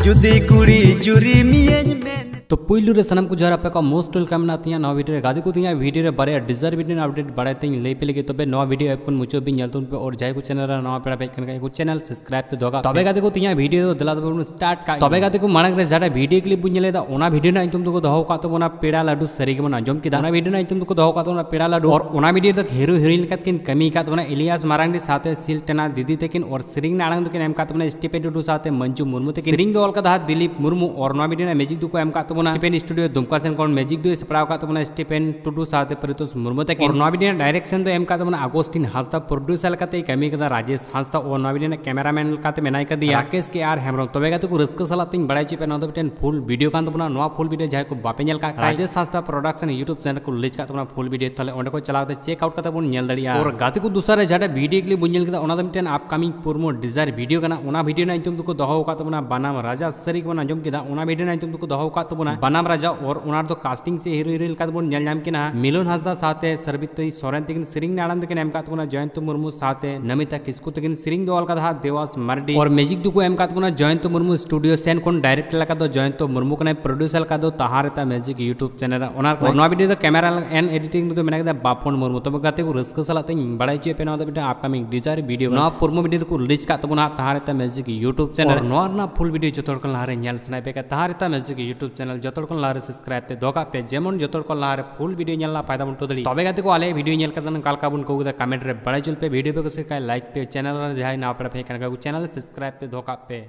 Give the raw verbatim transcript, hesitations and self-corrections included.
ᱡᱩᱫᱤ ᱠᱩᱲᱤ ᱡᱩᱨᱤ ᱢᱤᱭᱟᱹᱧ ᱢᱮᱱ ᱛᱚ ᱯᱩᱭᱞᱩ ᱨᱮ ᱥᱟᱱᱟᱢ ᱠᱚ ᱡᱚᱦᱟᱨ, ᱟᱯᱮ ᱠᱚ most welcome ᱢᱮᱱᱟᱜ ᱛᱤᱧᱟ ᱱᱚᱣᱟ ᱵᱷᱤᱰᱤᱭᱳ ᱨᱮ᱾ ᱜᱟᱛᱮ ᱠᱚ, ᱛᱤᱧᱟ ᱵᱷᱤᱰᱤᱭᱳ ᱨᱮ ᱵᱟᱨᱭᱟ ᱰᱤᱡᱟᱨ ᱵᱷᱤᱰᱤᱭᱳ ᱟᱯᱰᱮᱴ ᱵᱟᱲᱟᱭ ᱛᱤᱧ ᱞᱟᱹᱭ ᱯᱮ ᱞᱟᱹᱜᱤᱫ᱾ ᱛᱚᱵᱮ ᱱᱚᱣᱟ ᱵᱷᱤᱰᱤᱭᱳ ᱮᱯ ᱠᱷᱚᱱ ᱢᱩᱪᱟᱹᱫ ᱵᱤᱱ ᱧᱮᱞ ᱛᱟᱵᱚᱱ ᱯᱮ, ᱟᱨ ᱡᱟᱦᱟᱸᱭ ᱠᱚ ᱪᱮᱱᱮᱞ ᱨᱮ ᱱᱟᱣᱟ ᱯᱮᱲᱟ ᱯᱮ ᱦᱮᱡ ᱠᱟᱱ ᱠᱷᱟᱡ ᱠᱚ ᱪᱮᱱᱮᱞ ᱥᱟᱵᱥᱠᱨᱟᱭᱤᱵ ᱛᱮ ᱫᱚᱦᱚ ᱠᱟᱜ᱾ ᱛᱚᱵᱮ ᱜᱟᱛᱮ ᱠᱚ, ᱛᱤᱧᱟ ᱵᱷᱤᱰᱤᱭᱳ ᱫᱚ ᱫᱮᱞᱟ ᱛᱚᱵᱮ ᱵᱚᱱ ᱥᱴᱟᱨᱴ ᱠᱟᱜ᱾ ᱛᱚᱵᱮ ᱜᱟᱛᱮ ᱠᱚ, ᱢᱟᱲᱟᱝ ᱨᱮ ᱡᱟᱦᱟᱸᱴᱟᱜ ᱵᱷᱤᱰᱤᱭᱳ ᱠᱞᱤᱯ ᱵᱚᱱ ᱧᱮᱞᱮᱫᱟ, ᱚᱱᱟ ᱵᱷᱤᱰᱤᱭᱳ ᱨᱮᱱᱟᱜ ᱧᱩᱛᱩᱢ ᱫᱚᱠᱚ ᱫᱚᱦᱚ ᱠᱟᱜ ᱛᱟᱵᱚᱱᱟ ᱯᱮᱲᱟ ᱞᱟᱹᱰᱩ ᱥᱟᱹᱨᱤ ᱜᱮᱵᱚᱱ ᱟᱸᱡᱚᱢ ᱠᱮᱫᱟ᱾ ᱚᱱᱟ ᱵᱷᱤᱰᱤᱭᱳ ᱨᱮᱱᱟᱜ ᱧᱩᱛᱩᱢ ᱫᱚᱠᱚ ᱫᱚᱦᱚ ᱠᱟᱜ ᱛᱟᱵᱚᱱᱟ ᱯᱮᱲᱟ ᱞᱟᱹᱰᱩ, ᱟᱨ ᱚᱱᱟ ᱵᱷᱤᱰᱤᱭᱳ ᱫᱚ ᱦᱤᱨᱳ ᱦᱤᱨᱳᱭᱤᱱ ᱞᱮᱠᱟᱛᱮ ᱠᱤᱱ ᱠᱟᱹᱢᱤ ᱟᱠᱟᱫ ᱛᱟᱵᱚᱱᱟ ᱤᱞᱤᱭᱟᱥ ᱢᱟᱨᱟᱝᱰᱤ ᱥᱟᱶᱛᱮ ᱥᱤᱞᱴᱮᱱᱟ ᱫᱤᱫᱤ ᱛᱟᱹᱠᱤᱱ, ᱟᱨ ᱥᱮᱨᱮᱧ ᱨᱮᱱᱟᱜ ᱟᱲᱟᱝ ᱫᱚᱠᱤᱱ ᱮᱢ ᱟᱠᱟᱫ ᱛᱟᱵᱚᱱᱟ ᱥᱴᱤᱯᱮᱱ ᱴᱩᱰᱩ ᱥᱟᱶᱛᱮ ᱢᱚᱧᱡᱩ ᱢᱩᱨᱢᱩ ᱛᱟᱹᱠᱤᱱ᱾ ᱥᱮᱨᱮᱧ ᱫᱚ ᱚᱞ ᱠᱟᱫᱟ ᱫᱤᱞᱤᱯ ᱢᱩᱨᱢᱩ, ᱟᱨ ᱱᱚᱣᱟ ᱵᱷᱤᱰᱤᱭᱳ ᱨᱮᱱᱟᱜ ᱢᱮᱡᱤᱠ ᱫᱚᱠᱚ ᱮᱢ ᱟᱠᱟᱫ ᱛᱟᱵᱚᱱᱟ ᱥᱴᱤᱯᱮᱱ ᱥᱴᱩᱰᱤᱭᱳ ᱫᱩᱢᱠᱟ ᱥᱮᱱ ᱠᱷᱚᱱ᱾ ᱢᱮᱡᱤᱠ ᱫᱚᱭ ᱥᱟᱯᱲᱟᱣ ᱟᱠᱟᱫ ᱛᱟᱵᱚᱱᱟ ᱥᱴᱤᱯᱮᱱ ᱴᱩᱰᱩ ᱥᱟᱶᱛᱮ ᱯᱟᱨᱤᱛᱳᱥ ᱢᱩᱨᱢᱩ ᱛᱟᱹᱠᱤᱱ᱾ ᱟᱨ ᱱᱚᱣᱟ ᱵᱷᱤᱰᱤᱭᱳ ᱨᱮᱱᱟᱜ ᱰᱟᱭᱨᱮᱠᱥᱚᱱ ᱫᱚ ᱮᱢ ᱟᱠᱟᱫ ᱛᱟᱵᱚᱱᱟ ᱟᱜᱚᱥᱴᱤᱱ ᱦᱟᱸᱥᱫᱟ, ᱯᱨᱚᱰᱭᱩᱥᱟᱨ ᱞᱮᱠᱟᱛᱮᱭ ᱠᱟᱹᱢᱤ ᱠᱟᱫᱟ ᱨᱟᱡᱮᱥ ᱦᱟᱸᱥᱫᱟ, ᱟᱨ ᱱᱚᱣᱟ ᱵᱷᱤᱰᱤᱭᱳ ᱨᱮᱱᱟᱜ ᱠᱮᱢᱮᱨᱟᱢᱮᱱ ᱞᱮᱠᱟᱛᱮ ᱢᱮᱱᱟᱭ ᱠᱟᱫᱮᱭᱟ ᱨᱟᱠᱮᱥ ᱠᱮ ᱟᱨ ᱦᱮᱢᱵᱨᱚᱢ᱾ ᱛᱚᱵᱮ ᱜᱟᱛᱮ ᱠᱚ, ᱨᱟᱹᱥᱠᱟᱹ ᱥᱟᱞᱟᱜ ᱛᱤᱧ ᱵᱟᱲᱟᱭ ᱦᱚᱪᱚᱭᱮᱫ ᱯᱮ, ᱱᱚᱣᱟ ᱫᱚ ᱢᱤᱫᱴᱮᱱ ᱯᱷᱩᱞ ᱵᱷᱤᱰᱤᱭᱳ ᱠᱟᱱ ᱛᱟᱵᱚᱱᱟ᱾ ᱱᱚᱣᱟ ᱯᱷᱩᱞ ᱵᱷᱤᱰᱤᱭᱳ ᱡᱟᱦᱟᱸᱭ ᱠᱚ ᱵᱟᱯᱮ ᱧᱮᱞ ᱠᱟᱜ ᱠᱷᱟᱡ, ᱨᱟᱡᱮᱥ ᱦᱟᱸᱥᱫᱟ ᱯᱨᱚᱰᱟᱠᱥᱚᱱ ᱭᱩᱴᱩᱵᱽ ᱪᱮᱱᱮᱞ ᱠᱚ ᱞᱤᱡ ᱠᱟᱜ ᱛᱟᱵᱚᱱᱟ ᱯᱷᱩᱞ ᱵᱷᱤᱰᱤᱭᱳ, ᱛᱟᱦᱞᱮ ᱚᱸᱰᱮ ᱠᱚ ᱪᱟᱞᱟᱣ ᱠᱟᱛᱮ ᱪᱮᱠ ᱟᱣᱩᱴ ᱠᱟᱛᱮ ᱵᱚᱱ ᱧᱮᱞ ᱫᱟᱲᱮᱭᱟᱜᱼᱟ᱾ ᱟᱨ ᱜᱟᱛᱮ ᱠᱚ, ᱫᱚᱥᱟᱨ ᱨᱮ ᱡᱟᱦᱟᱸᱴᱟᱜ ᱵᱷᱤᱰᱤᱭᱳ ᱠᱞᱤᱯ ᱵᱚᱱ ᱧᱮᱞ ᱠᱮᱫᱟ, ᱚᱱᱟ ᱫᱚ ᱢᱤᱫᱴᱮᱱ ᱟᱯᱠᱟᱢᱤᱝ ᱯᱨᱳᱢᱳ ᱴᱤᱡᱟᱨ ᱵᱷᱤᱰᱤᱭᱳ ᱠᱟᱱᱟ᱾ ᱚᱱᱟ ᱵᱷᱤᱰᱤᱭᱳ ᱨᱮᱱᱟᱜ ᱧᱩᱛᱩᱢ ᱫᱚᱠᱚ ᱫᱚᱦᱚ ᱟᱠᱟᱫ ᱛᱟᱵᱚᱱᱟ ᱵᱟᱱᱟᱢ ᱨᱟᱡᱟ᱾ ᱥᱟᱹᱨᱤ ᱜᱮᱵᱚᱱ ᱟᱸᱡᱚᱢ ᱠᱮᱫᱟ, ᱚᱱᱟ ᱵᱷᱤᱰᱤᱭᱳ ᱨᱮᱱᱟᱜ ᱧᱩᱛᱩᱢ ᱫᱚᱠᱚ ᱫᱚᱦᱚ ᱟᱠᱟᱫ ᱛᱟᱵᱚᱱᱟ ᱵᱟᱱᱟᱢ ᱨᱟᱡᱟ, ᱟᱨ ᱚᱱᱟ ᱨᱮᱫᱚ ᱠᱟᱥᱴᱤᱝ ᱥᱮ ᱦᱤᱨᱳ ᱦᱤᱨᱳᱭᱤᱱ ᱞᱮᱠᱟ ᱛᱮᱵᱚᱱ ᱧᱮᱞ ᱧᱟᱢ ᱠᱤᱱᱟ ᱢᱤᱞᱚᱱ ᱦᱟᱸᱥᱫᱟ ᱥᱟᱶᱛᱮ ᱥᱟᱨᱵᱤᱛᱨᱤ ᱥᱚᱨᱮᱱ ᱛᱟᱹᱠᱤᱱ᱾ ᱥᱮᱨᱮᱧ ᱨᱮᱱᱟᱜ ᱟᱲᱟᱝ ᱫᱚᱠᱤᱱ ᱮᱢ ᱟᱠᱟᱫ ᱛᱟᱵᱚᱱᱟ ᱡᱚᱭᱚᱱᱛᱚ ᱢᱩᱨᱢᱩ ᱥᱟᱶᱛᱮ ᱱᱚᱢᱤᱛᱟ ᱠᱤᱥᱠᱩ ᱛᱟᱹᱠᱤᱱ᱾ ᱥᱮᱨᱮᱧ ᱫᱚ ᱚᱞ ᱠᱟᱫᱟ ᱦᱟᱸᱜ ᱫᱮᱣᱟᱥ ᱢᱟᱨᱰᱤ, ᱟᱨ ᱢᱮᱡᱤᱠ ᱫᱚᱠᱚ ᱮᱢ ᱟᱠᱟᱫ ᱛᱟᱵᱚᱱᱟ ᱡᱚᱭᱚᱱᱛᱚ ᱢᱩᱨᱢᱩ᱾ ᱥᱴᱩᱰᱤᱭᱳ ᱥᱮᱱ ᱠᱷᱚᱱ, ᱰᱟᱭᱨᱮᱠᱴ ᱞᱮᱠᱟ ᱫᱚ ᱡᱚᱭᱚᱱᱛᱚ ᱢᱩᱨᱢᱩ ᱠᱟᱱᱟᱭ, ᱯᱨᱚᱰᱭᱩᱥᱟᱨ ᱞᱮᱠᱟ ᱫᱚ ᱛᱟᱦᱟᱨᱮᱛᱟ ᱢᱮᱡᱤᱠ ᱭᱩᱴᱩᱵᱽ ᱪᱮᱱᱮᱞ ᱨᱮ ᱚᱱᱟᱨ ᱠᱟᱱᱟ᱾ ᱱᱚᱣᱟ ᱵᱷᱤᱰᱤᱭᱳ ᱫᱚ ᱠᱮᱢᱮᱨᱟ ᱮᱱᱰ ᱮᱰᱤᱴᱤᱝ ᱨᱮᱫᱚ ᱢᱮᱱᱟᱜ ᱠᱟᱫᱟ ᱵᱟᱯᱚᱱ ᱢᱩᱨᱢᱩ᱾ ᱛᱚᱵᱮ ᱜᱟᱛᱮ ᱠᱚ, ᱨᱟᱹᱥᱠᱟᱹ ᱥᱟᱞᱟᱜ ᱛᱮᱧ ᱵᱟᱲᱟᱭ ᱦᱚᱪᱚᱭᱮᱫ ᱯᱮ, ᱱᱚᱣᱟ ᱫᱚ ᱢᱤᱫᱴᱟᱝ ᱟᱯᱠᱟᱢᱤᱝ ᱴᱤᱡᱟᱨ ᱵᱷᱤᱰᱤᱭᱳ ᱠᱟᱱᱟ᱾ ᱱᱚᱣᱟ ᱯᱨᱳᱢᱳ ᱵᱷᱤᱰᱤᱭᱳ ᱫᱚᱠᱚ ᱨᱤᱞᱤᱡᱽ ᱠᱟᱜ ᱛᱟᱵᱚᱱᱟ ᱦᱟᱸᱜ ᱛᱟᱦᱟᱨᱮᱛᱟ ᱢᱮᱡᱤᱠ ᱭᱩᱴᱩᱵᱽ ᱪᱮᱱᱮᱞ᱾ ᱟᱨ ᱱᱚᱣᱟ ᱨᱮᱱᱟᱜ ᱯᱷᱩᱞ ᱵᱷᱤᱰᱤᱭᱳ ᱡᱚᱛᱚ ᱦᱚᱲ ᱠᱷᱚᱱ ᱞᱟᱦᱟ ᱨᱮ ᱧᱮᱞ ᱥᱟᱱᱟᱭᱮᱫ ᱯᱮ ᱠᱷᱟᱡ, ᱛᱟᱦᱟᱨᱮᱛᱟ ᱢᱮᱡᱤᱠ ᱭᱩᱴᱩᱵᱽ ᱪᱮᱱᱮᱞ ᱡᱚᱛᱚ ᱦᱚᱲ ᱠᱷᱚᱱ ᱞᱟᱦᱟ ᱨᱮ ᱥᱟᱵᱥᱠᱨᱟᱭᱤᱵ ᱛᱮ ᱫᱚᱦᱚ ᱠᱟᱜ ᱯᱮ, ᱡᱮᱢᱚᱱ ᱡᱚᱛᱚ ᱦᱚᱲ ᱠᱷᱚᱱ ᱞᱟᱦᱟ ᱨᱮ ᱯᱷᱩᱞ ᱵᱷᱤᱰᱤᱭᱳ ᱧᱮᱞ ᱨᱮᱱᱟᱜ ᱯᱷᱟᱭᱫᱟ ᱵᱚᱱ ᱩᱴᱷᱟᱹᱣ ᱫᱟᱲᱮᱭᱟᱜ᱾ ᱛᱚᱵᱮ ᱜᱟᱛᱮ ᱠᱚ, ᱟᱞᱮᱭᱟᱜ ᱵᱷᱤᱰᱤᱭᱳ ᱧᱮᱞ ᱠᱟᱛᱮ ᱚᱠᱟ ᱞᱮᱠᱟ ᱵᱚᱱ ᱟᱹᱭᱠᱟᱹᱣ ᱠᱮᱫᱟ, ᱠᱚᱢᱮᱱᱴ ᱨᱮ ᱵᱟᱲᱟᱭ ᱦᱚᱪᱚ ᱞᱮᱯᱮ᱾ ᱵᱷᱤᱰᱤᱭᱳ ᱯᱮ ᱠᱩᱥᱤ ᱠᱷᱟᱡ ᱞᱟᱭᱤᱠ ᱯᱮ, ᱪᱮᱱᱮᱞ ᱨᱮ ᱡᱟᱦᱟᱸᱭ ᱱᱟᱣᱟ ᱯᱮᱲᱟ ᱯᱮ ᱦᱮᱡ ᱠᱟᱱ ᱠᱷᱟᱡ ᱪᱮᱱᱮᱞ ᱥᱟᱵᱥᱠᱨᱟᱭᱤᱵ ᱛᱮ ᱫᱚᱦᱚ ᱠᱟᱜ ᱯᱮ᱾